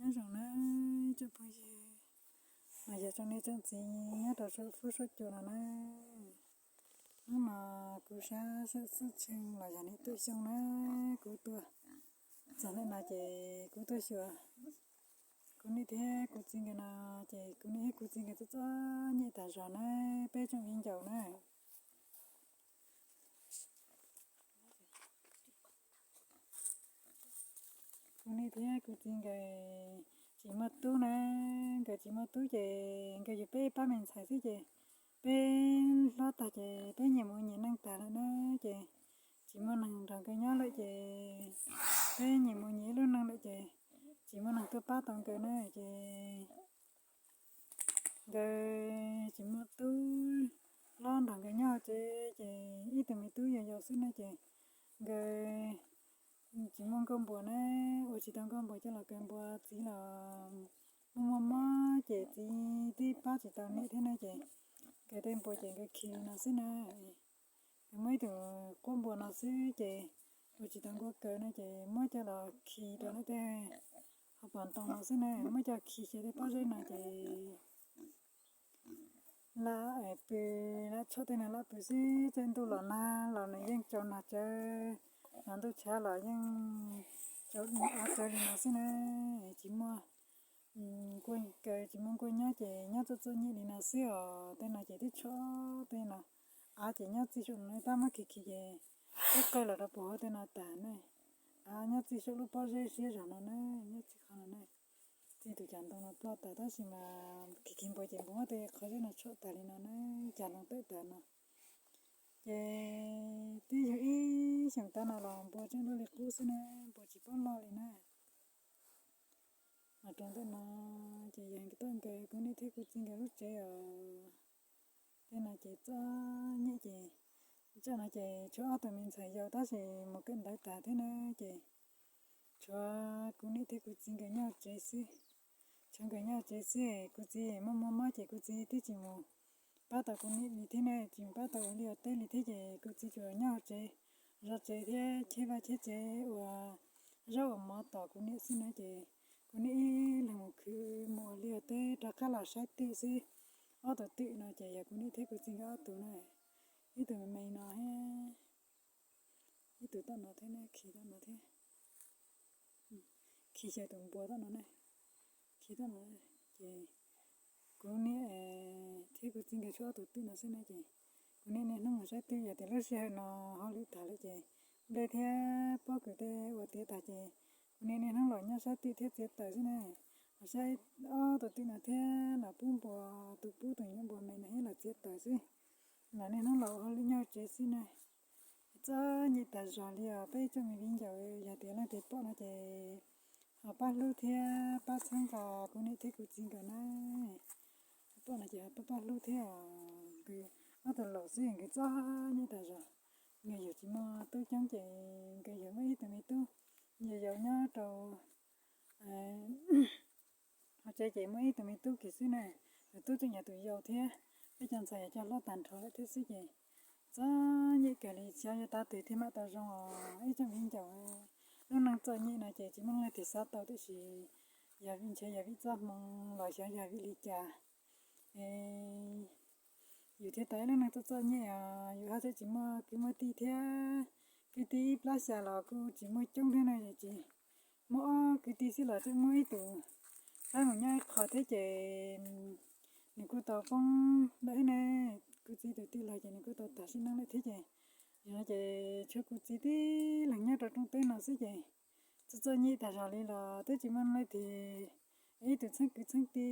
Nyob zoo na tsoom phooj ywg, los yog tsoom niam tsoom txiv nyob rau suab fuab suab cua no na. Hnub no kuv sab sab xwb tshee los yog niam tuaj xyoo na, kuv tuaj txog ntawm no ces kuv tuaj xyuas kuv niam thiab kuv txiv nkawd no, ces kuv niam thiab kuv txiv nkawd txom txom nyem tas zog na, peb tsoom viv ncaus na. Kuv niam thiab kuv txiv nkawd tsis muaj tub na, nkawd tsis muaj tub ces nkawd yug peb pab me ntxhais xwb ces peb hlob tag ces peb nyias mus nyias neej tas lawm na, ces tsis muaj neeg nrog nkawd nyob lawm ces peb nyias mus nyias ib lub neej lawm ces tsis muaj neeg tuaj pab tau nkawd na, ces nkawd tsis muaj tub hlob nrog nkawd nyob hauv tsev ces ib tug me tub yau yau xwb na ces nkawd tsis muaj nkauj npuas na, ua tsis tau nkauj npuas coj los kaw npua, txiv los muaj muaj mob ces txiv twb pab tsis tau niam thiab na ces nkawd tej npua ces nkawd khi li no xwb na. Nkawd muaj ib tug quab npua no xwb ces ua tsis tau nkauj kaw no ces muab coj los khi rau lawv tej hauv paus ntoo no xwb na, muab coj khi xyaw tej pob zeb no ces lam pw, lam tshom tej no lam pw xwb, txawm ntuj los nag los nws yeej tsaus nag tsawv, los ntuj tshav los yeej tsaus av tsawv li no xwb na. Tsis muaj nkuaj kaw, tsis muaj nkuaj nyob ces nyob txom txom nyem li no xwb os. Tej no ces twb tshom tej no, av ces nyob txij saum no tab muab khi khi ces twb qawg los rau puag hauv tej no tas ne. Av nyob txij saum lub pob zeb siab zog no na, nyob txij qhov no na. Txij tus cas ntoo no ploj tas tab sis mas khi khi npua ces npua muab tej qhov zeb no tshom tas li no na, cas ntoo tawm tas no. Ces twb yog ib xyoos tas no los npua tseem luaj li qub xwb na, npua tsis paub loj li na. Los rau ntawm no ces yog nkawd tuaj nkaw kuv niam thiab kuv txiv nkawd lub tsev os. Tej no ces txom nyem ces, tsam no ces tshuav ob tug me ntxhais yau tab sis mus kawm ntawv tas thiab na, ces tshuav kuv niam thiab kuv txiv nkawd nyob tsev xwb. Tshuav nkawd nyob tsev xwb, kuv txiv muaj muaj mob ces kuv txiv twb tsis mus pab tau kuv niam li thiab na, tsis mus pab tau ua liaj ua teb li thiab ces kuv txiv tsuas nyob hauv tsev, zov tsev thiab cheb vaj cheb tsev, ua zaub ua mov tos kuv niam xwb na ces kuv niam ib leeg mus khwv mus ua liaj ua teb rov qab los saib twm xwb. Ob tug twm no ces yog kuv niam thiab kuv txiv nkawd ob tug na, ib tug me me no thiab ib tug tom no thiab, khi tom no thiab, khi xyaw tus npua tom no na, khi tom no. Ces kuv niam thiab kuv txiv nkawd tshuav ob tug twm no xwb na ces kuv niam niaj hnub mus saib twm, yog tias lub sij hawm no hauj lwm tag lawm ces nplej thiab pob kws tej ua tiav tas ces kuv niam niaj hnub los nyob saib twm thiab txiav taws xwb na. Los saib ob tug twm no thiab los pub npua, tus pub tus nyuam npua me no thiab los txiav taws xwb, los niaj hnub los ua hauj lwm nyob tsev xwb na. Txom nyem tas zog li os peb tsoom me viv ncaus, yog tias leej twg pom no ces ho pab hlub thiab pab txhawb nqa kuv niam thiab kuv txiv nkawd na. Pom no ces ho pab pab hlub thiab os. Nkawd ob tug laus xwb nkawd txom nyem tas zog. Nkawd yug tsis muaj tub coob ces nkawd yug muaj ib tug me tub yau yau nyob rau hauv tsev ces muaj ib tug me tub kiag xwb na. Tus tub tseem yog tus yau thiab, peb cov ntxhais yog cov hlob tag nrho lawm thiab xwb ces txom nyem kawg li, xyov yuav tab twg thiaj mam tau zoo os ib tsoom viv ncaus. Lub neej txom nyem no ces tsis muaj leej twg xav tau tiam sis yog vim ntshe yog vim txoj hmoo los xyov yog vim li cas. Yus thiaj tau ib lub neej txom txom nyem os, yus haj tseem tsis muaj kwv muaj tij thiab. Kwv tij ib plab xya los kuj tsis muaj coob thiab na, yog tsis muaj ob kwv tij xwb los tseem muaj ib tus pab mus nyob ib qho thiab ces nws kuj tau poob lawm thiab ne. Kuv txiv tus tij laug ces nws kuj tau tag sim neej lawm thiab ces, yog no ces tshuav kuv txiv tib leeg nyob rau rooj teb no xwb ces txom txom nyem tas zog li los twb tsis muaj leej twg, ib tug txheeb kwv txheeb tij,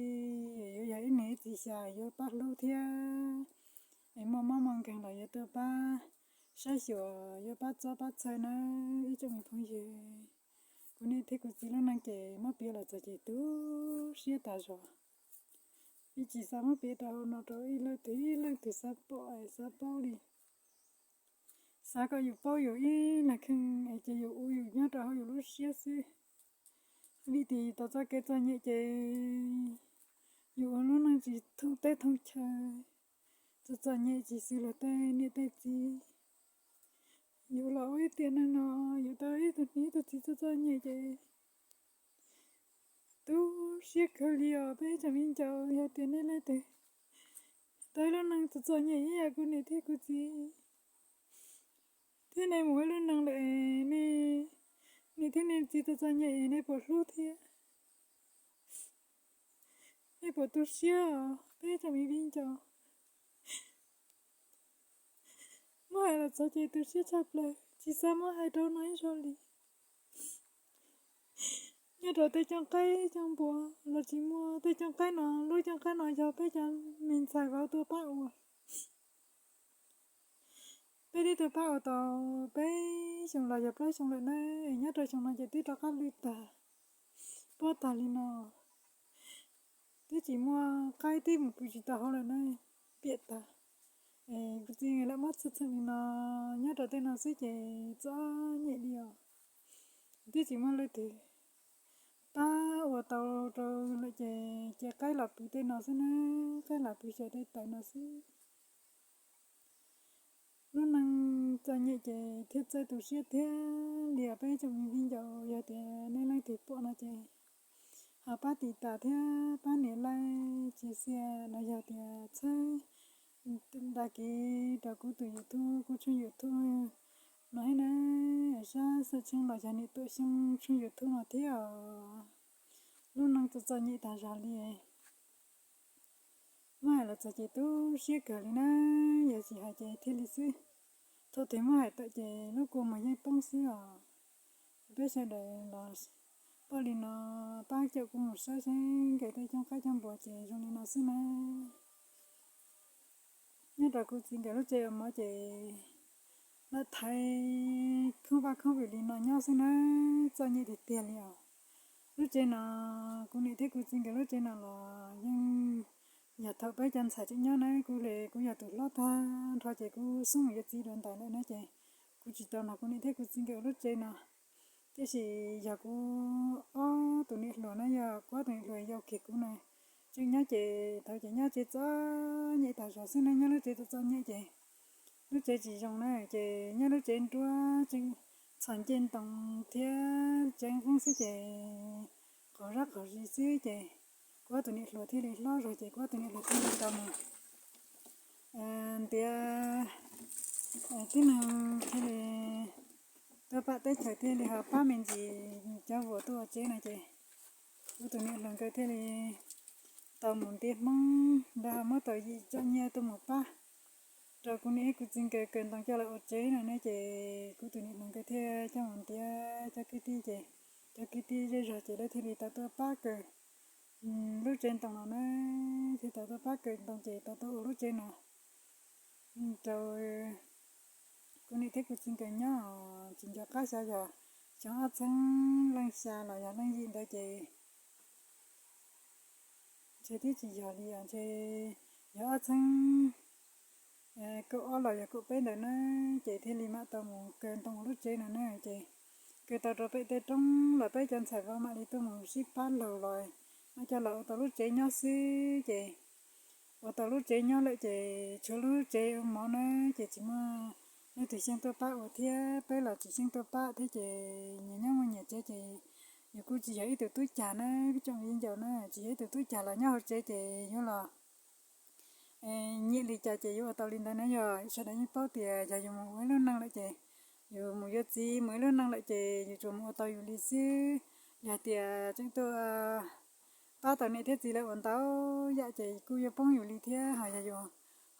yuav yog ib niag ib txiv xya yuav pab hlub thiab. Es muaj mob muaj nkeeg los yuav tuaj pab saib xyuas, yuav pab txob pab txhawb na ib tsoom me phooj ywg. Kuv niam thiab kuv txiv lub neej ces muab piav los txog ces tu siab tas zog. Yeej tsis xav muab piav rau hauv no rau ib leej twg ib leej twg xav pom xav paub li. Xav kom yus paub yus ib leeg kheej es ces yus ua yus nyob rau hauv yus lub siab xwb. Vim tias yus tau txoj kev txom nyem ces yus ua lub neej tsis thooj teb thooj chaw, txom txom nyem tsis xws luag tej niam tej txiv. Yus los ua ib tiam neeg no, yus tau ib tug niam ib tug txiv txom txom nyem ces tu Siab kawg li os peb tsoom viv ncaus, yog tias nej leej twg tau ib lub neej txom txom nyem ib yam kuv niam thiab kuv txiv, thiab nej mus ua ib lub neej lawm, nej niam thiab nej txiv txom txom nyem nej puas hlub thiab nej puas tu siab os peb tsoom viv ncaus? Muab hais los txog ces tu siab tshaj plaws, tsis xav muab hais rau no ib zaug li. Nyob rau tej cooj qaib cooj npua los tsis muaj, tej cooj qaib no, lub cooj qaib no yog peb cov me ntxhais vauv tuaj pab ua. Peb twb tuaj pab ua tau peb xyoo los yog plaub xyoo lawm na, es nyob rau xyoo no ces twb rov qab lwj tag, puab tag li no, twb tsis muaj qaib, twb mus pw tsis tau hauv lawm na, piam tag. Es kuv txiv nkawd lam muab txheej txheej li no, nyob rau tej no xwb ces txom nyem li os. Twb tsis muaj leej twg pab ua tau rau lawm ces cia qaib los pw tej no xwb na, qaib los pw xyaw tej taws no xwb. Lub neej txom nyem ces thiaj txawj tu siab thiab li os peb tsoom viv ncaus. Yog tias nej leej twg pom no ces ho pab tiv tas thiab pab nias like, tsis xiab los yog tias txhawb dag kiv rau kuv tus YouTube, kuv tshooj YouTube no thiab na, sab xeem tshooj los yog niam Tuam Xyooj tshooj YouTube no thiab os. Lub neej txom txom nyem tas zog li. Muab hais los txog ces tu siab kawg li na, yog tsis hais ces thiaj li xwb. Thaum twg muab hais tawm ces lub kua muag yeej poob xwb os. Peb sawv daws los pom li no, pab caum kuv mus saib seb nkawd tej cooj qaib cooj npua ces zoo li no xwb na. Nyob rau kuv txiv nkawd lub tsev ua mov ces lam thaiv khoob vaj khoob vim li no nyob xwb na, txom nyem tiag tiag li os. Lub tsev no, kuv niam thiab kuv txiv nkawd lub tsev no los yeej yog thaum peb cov ntxhais tseem nyob na, kuv li kuv yog tus hlob tag nrho ces kuv xub mus yuav txiv dua ntais lawm na ces kuv tsis tau nrog kuv niam thiab kuv txiv nkawd ua lub tsev no. Tiam sis yog kuv ob tus niam hluas na, yog kuv ob tus niam hluas yau kiag kuv na, tseem nyob ces thaum ces nyob tsev txom nyem tas zog xwb na, nyob lub tsev txom txom nyem ces lub tsev tsis zoo na, ces nyob lub tsev nruab tseem txhos ncej ntoo thiab tsev qeeb xwb ces qhov zab qhov zis xwb ces kuv ob tus niam hluas thiaj li hlob zog ces kuv ob tus niam hluas thiaj li tau mus ntiav tib neeg thiaj li tuaj pab teb chaws thiaj li ho pab me ntsis cov vuas tuaj ua tsev no ces kuv tus niam hluas nkawd thiaj li tau mus ntiav Hmoob, lawv ho muab tau yim txom nyem tuaj mus pab rau kuv niam kuv txiv nkawd kaw ntoo coj los ua tsev no ne ces kuv tus niam hluas nkawd thiaj coj mus ntiav cov kwv tij ces cov kwv tij zej zog ces lawv thiaj li tau tuaj pab kaw lub tsev ntoo no na, thiaj tau tuaj pab kaw ntoo ces tau tuaj ua lub tsev no rau kuv niam thiab kuv txiv nkawd nyob. Tsis nco qab xyov yog xyoo ob txheeb leej xya los yog leej yim ntawd ces ntshe twb tsis yog li os, ntshe yog ob txheeb kaum ob los yog kaum peb ntawd na, ces thiaj li mam tau mus kaw ntoo lub tsev no na ces kaw tau rau pem tej roob los peb cov ntxhais vauv mam li tuaj mus sib pab laug los mam coj los ua tau lub tsev nyob xwb ces ua tau lub tsev nyob lawm ces tshuav lub tsev ua mov na ces tsis muaj leej twg xyeej tuaj pab ua thiab peb los tsis xyeej tuaj pab thiab ces nyias nyob muaj nyias tsev ces yus kuj tsis yog ib tug tub cag na, peb tsoom viv ncaus na, tsis yog ib tug tub cag los nyob hauv tsev ces yuav los nyiam li cas ces yuav ua tau li ntawd na. Yog sawv daws yeej paub tias yog yus mus ua ib lub neej lawm ces yus mus yuav txiv mus ib lub neej lawm ces yus tsuas mus ua tau yus li xwb. Yog tias tseem tuaj pab tau niam thiab txiv lawv ua ntau yam ces kuj yuav poob yus li thiab, ho yog yus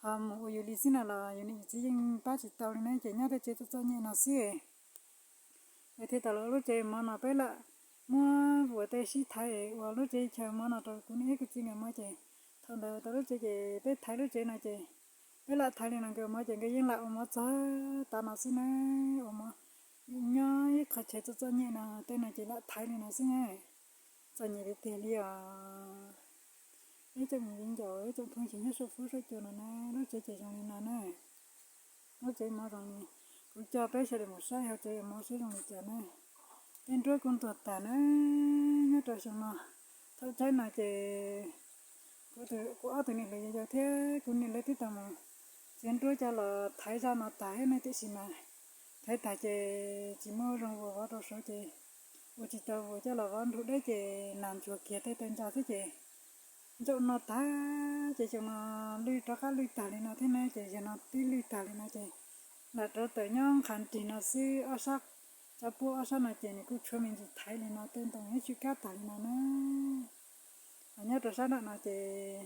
ho mus ua yus li xwb no los yus niam yus txiv yeej pab tsis tau li na ces nyob tej tsev txom txom nyem no xwb. Es thiaj tau los lub tsev mov no peb lam muab vuas tej sib thaiv ua lub tsev chaw mov no rau kuv niam thiab kuv txiv nkawd mov ces thaum ntawd tau lub tsev ces peb thaiv lub tsev no ces peb lam thaiv li no nkawd mov ces nkawd yeej lam ua mov txog tav no xwb na, ua mov nyob ib qho chaw txom txom nyem no tej no ces lam thaiv li no xwb na. Txom nyem tiag tiag li os. Ib tsoom viv ncaus ib tsoom phooj ywg nyob saum fuab saum cua no na, lub tsev ces zoo li no na. Lub tsev mov zoo li, kuv coj peb sawv daws mus saib hauv tsev mov saib zoo li cas na. Tej nruab kuj ntuag tag na, nyob rau xyoo no. Thaum tsaib no ces kuv ob tug niam hluas yau yau thiab kuv niam lawv twb tau mus txiav nruab coj los thaiv zaj no tag thiab ne, tiam sis mas thaiv tag ces tsis muaj zoo vuas vov rau saud ces ua tsis tau, ua coj los vov nrug deb ces nas ntsuag kiag tej taw ntsa xwb ces ntsaum no tag ces xyoo no lwj rov qab lwj tag li no thiab na, ces yog no twb lwj tag li no ces lam rauv taws nyob nqha nrig no xwb, ob sab, sab puab ob sab no ces nws kuj tshuav me ntsis thaiv li no tej ntoo ib tsw kab tag li no na. Nyob rau sab nram no ces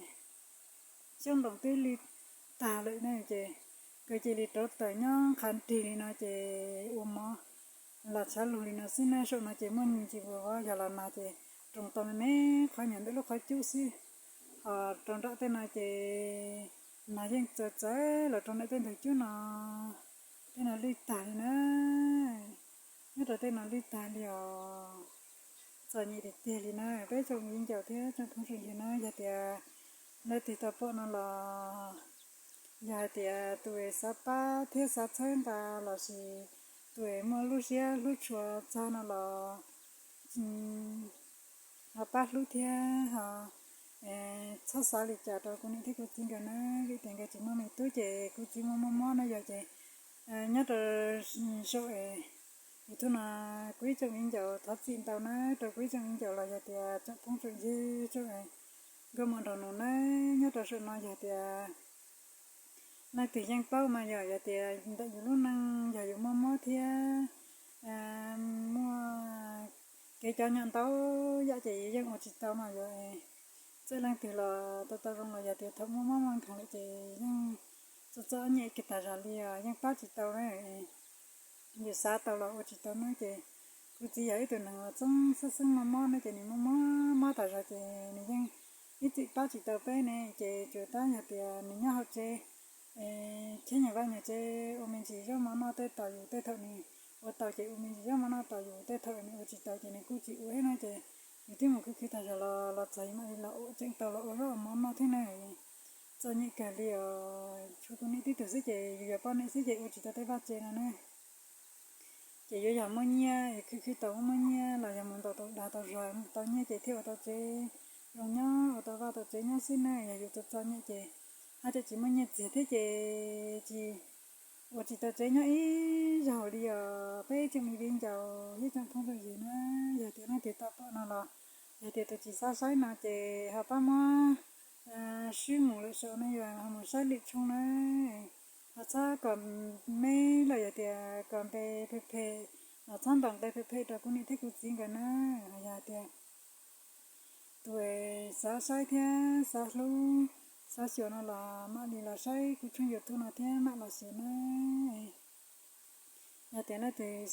xyoob ntoo twb lwj tag lawm na ces kawg cia li rauv taws nyob nqha nrig li no ces ua mov los tshav lug li no xwb na. Saum no ces muaj ntsis vus vov yog los nag ces roos tau me me qhov nyuag ntawm lub qhov cub xwb, ho rau nram tej no ces nag yeej txawv txawv los rau nram tej ntug cub no, tej no lwj tag li na. Nyob rau tej no lwj tag li os. Txom nyem tiag tiag li na peb tsoom viv ncaus thiab tsoom phooj tsoom ywg na. Yog tias leej twg tau pom no los yog hais tias tus es xav pab thiab xav txhawb nqa lossis tus es muaj lub siab hlub tshua txog no los ho pab hlub thiab ho txhob xav li cas rau kuv niam thiab kuv txiv nkawd na, vim tias nkawd tsis muaj me tub ces kuv txiv muaj muaj mob na yog ces nyob rau saum YouTube no kuv ib tsoom viv ncaus thov txim ntau na rau kuv ib tsoom viv ncaus los yog tias tsoom phooj tsoom ywg tsoom nkauj muam nraug nus na. Nyob rau saum no yog tias leej twg yeej paub mas yog, yog tias ntawm yus lub neej yog yus muaj mob thiab muaj kev cov nyom ntau yam ces yus yeej ua tsis tau mas yog txawm leej twg los tau tau zoo los yog tias thaum muaj mob muaj nkeeg lawm ces yeej txom txom nyem kiag tas zog li os, yeej pab tsis tau na. Yus xav tau los ua tsis tau na ces kuv txiv yog ib tug neeg uas txeeb xeeb xeeb muaj mob na ces nws muaj mob mob tas zog ces nws yeej ib txwm pab tsis tau peb ne ces tsuas tab yog tias nws nyob hauv tsev, cheb nyuag vaj nyuag tsev ua me ntsis zaub mov noj tej tos yus, tej thaum nws ua tau ces ua me ntsis zaub mov noj tos yus, tej thaum nws ua tsis tau ces nws kuj tsis ua thiab na ces yus twb mus khwv khwv tas zog los los txog yus mam li los ua, tseem tau los ua zaub ua mov noj thiab na. Txom nyem kawg li os, tshuav kuv niam tib tug xwb ces yus yog poj niam xwb ces ua tsis tau tej vaj tsev no na. Ces yuav yog muaj nyiaj es khwv khwv tau muaj nyiaj los yog mus ntaus tau dag tau zog mus tau nyiaj ces thiaj ua tau tsev zoo nyob, ua tau vaj tau tsev nyob xwb na. Yog yus txom txom nyem ces haj tseem tsis muaj nyiaj txiag thiab ces tsis ua tsis tau tsev nyob ib zaug li os. Peb tsoom me viv ncaus thiab tsoom phooj tsoom ywg na, yog tias leej twg tau pom no los yog tias tus tsis xav saib no ces ho pab muab swb mus lwm saum no, yog ho mus saib lwm tshooj na. Ho txhob comment los yog tias comment phem phem, los txhob ntaus nqe phem phem rau kuv niam thiab kuv txiv nkawd na. Yog tias tus xav saib thiab xav hlub xav xyuas no los mam li los saib kuv tshooj YouTube no thiab mam los xyuas na. Yog tias leej twg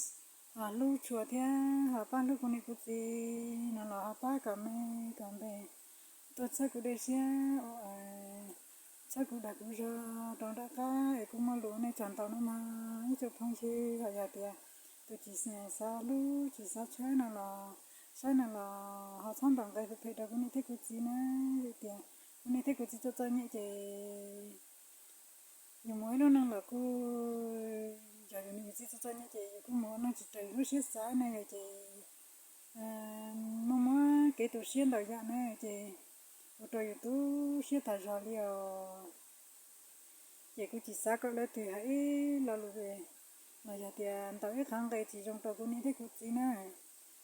ho hlub tshua thiab ho pab hlub kuv niam kuv txiv no los ho pab comment comment tuaj txhawb kuv dej siab, txhawb kuv dag kuv zog rau nram qab es kuv muaj lus nej tsaug ntau no mog ib tsoom phooj ywg. Ho yog tias tus tsis xav hlub tsis xav tshawb no los saib no los ho txhob ntaus nqe phem phem rau kuv niam thiab kuv txiv na, vim tias kuv niam thiab kuv txiv txom txom nyem ces yus mus ib lub neej los kuj yog yus niam yus txiv txom txom nyem ces yus kuj mus ua neej tsis raws lub siab xav na yog ces muaj muab kev tu siab ntau yam na ces ua rau yus tu siab tas zog li os. Ces kuv tsis xav kom leej twg hais ib lo lus los yog tias ntaus ib qhov nqe tsis zoo rau kuv niam thiab kuv txiv na.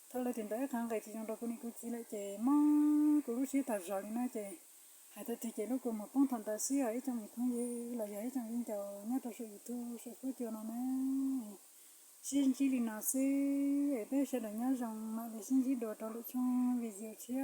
Thaum leej twg ntaus ib qhov nqe tsis zoo rau kuv niam kuv txiv lawm ces mob kuv lub siab tas zog li na ces hais thaum twg ces lub kua muag poob thaum ntawd xwb os ib tsoom me phooj ywg los yog ib tsoom viv ncaus nyob rau saum YouTube saum huab cua no na. Sib ntsib li no xwb es peb sawv daws nyob zoo mam li sib ntsib dua rau lwm tshooj video tshiab.